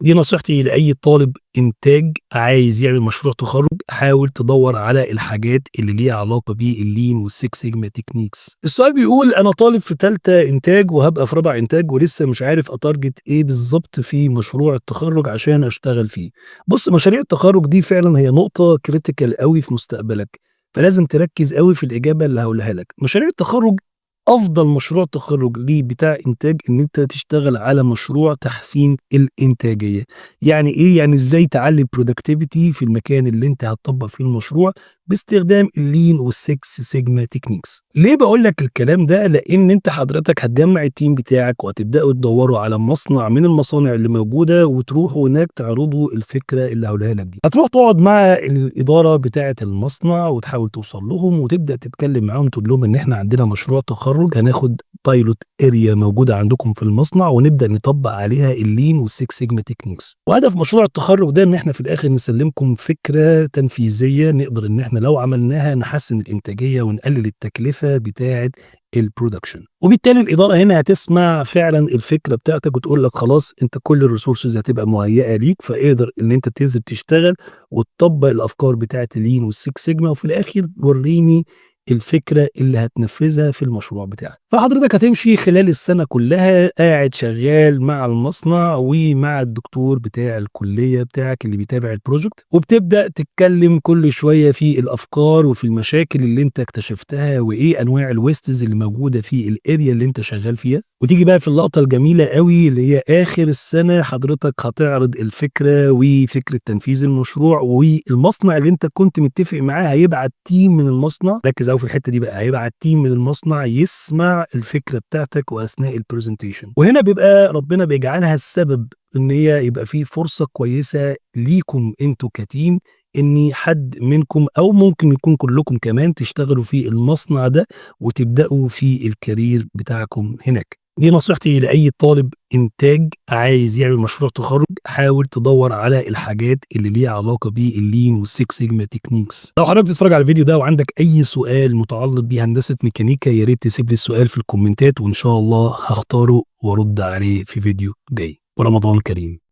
دي نصيحتي لأي طالب إنتاج عايز يعمل مشروع تخرُّج، حاول تدوّر على الحاجات اللي ليها علاقة بالlean والsix sigma techniques. السؤال بيقول: أنا طالب في تالتة إنتاج وهابقى في رابعة إنتاج ولسه مش عارف أtarget إيه بالضبط في مشروع التخرُّج عشان أشتغل فيه. بُص، مشاريع التخرُّج دي فعلًا هي نقطة critical أوي في مستقبلك، فلازم تركّز أوي في الإجابة اللي هاقولها لك. مشاريع التخرُّج، أفضل مشروع تخرُّج ليه بتاع إنتاج إن أنت تشتغل على مشروع تحسين الإنتاجية. يعني إيه؟ يعني إزاي تعلّي الproductivity في المكان اللي أنت هتطبّق فيه المشروع باستخدام الlean والsix sigma techniques. ليه باقول لك الكلام ده؟ لإن أنت حضرتك هتجمّع الteam بتاعك وهتبدأوا تدوّروا على مصنع من المصانع اللي موجودة وتروحوا هناك تعرضوا الفكرة اللي هاقولها لك دي. هتروح تقعد مع الإدارة بتاعة المصنع وتحاول توصل لهم وتبدأ تتكلم معاهم، تقول لهم إن إحنا عندنا مشروع تخرُّج، هناخد pilot area موجودة عندكم في المصنع ونبدأ نطبّق عليها الlean والsix sigma techniques. وهدف مشروع التخرُّج ده إن إحنا في الآخر نسلِّمكم فكرة تنفيذية نقدر إن إحنا لو عملناها نحسّن الإنتاجية ونقلل التكلفة بتاعة الproduction. وبالتالي الإدارة هنا هتسمع فعلًا الفكرة بتاعتك وتقول لك: خلاص، أنت كل الresources هتبقى مهيأة ليك، فاقدر إن أنت تنزل تشتغل وتطبّق الأفكار بتاعة الlean والsix sigma، وفي الآخر ورّيني الفكرة اللي هتنفذها في المشروع بتاعك. فحضرتك هتمشي خلال السنة كلها قاعد شغال مع المصنع ومع الدكتور بتاع الكلية بتاعك اللي بيتابع الproject، وبتبدأ تتكلم كل شوية في الأفكار وفي المشاكل اللي أنت اكتشفتها وإيه أنواع الwastes اللي موجودة في الarea اللي أنت شغال فيها. وتيجي بقى في اللقطة الجميلة أوي اللي هي آخر السنة، حضرتك هتعرض الفكرة وفكرة تنفيذ المشروع، والمصنع اللي أنت كنت متفق معاه هيبعت team من المصنع. ركز أوي في الحتة دي بقى، هيبعت team من المصنع يسمع الفكرة بتاعتك وأثناء الpresentation، وهنا بيبقى ربنا بيجعلها السبب إن هي يبقى في فرصة كويسة ليكم أنتم كteam إن حد منكم أو ممكن يكون كلكم كمان تشتغلوا في المصنع ده وتبدأوا في الcareer بتاعكم هناك. دي نصيحتي لأي طالب إنتاج عايز يعمل مشروع تخرُّج، حاول تدوّر على الحاجات اللي ليها علاقة بالlean والsix sigma techniques. لو حضرتك بتتفرج على الفيديو ده وعندك أي سؤال متعلق بهندسة ميكانيكا، يا ريت تسيب لي السؤال في الكومنتات وإن شاء الله هاختاره وأرد عليه في فيديو جاي، ورمضان كريم.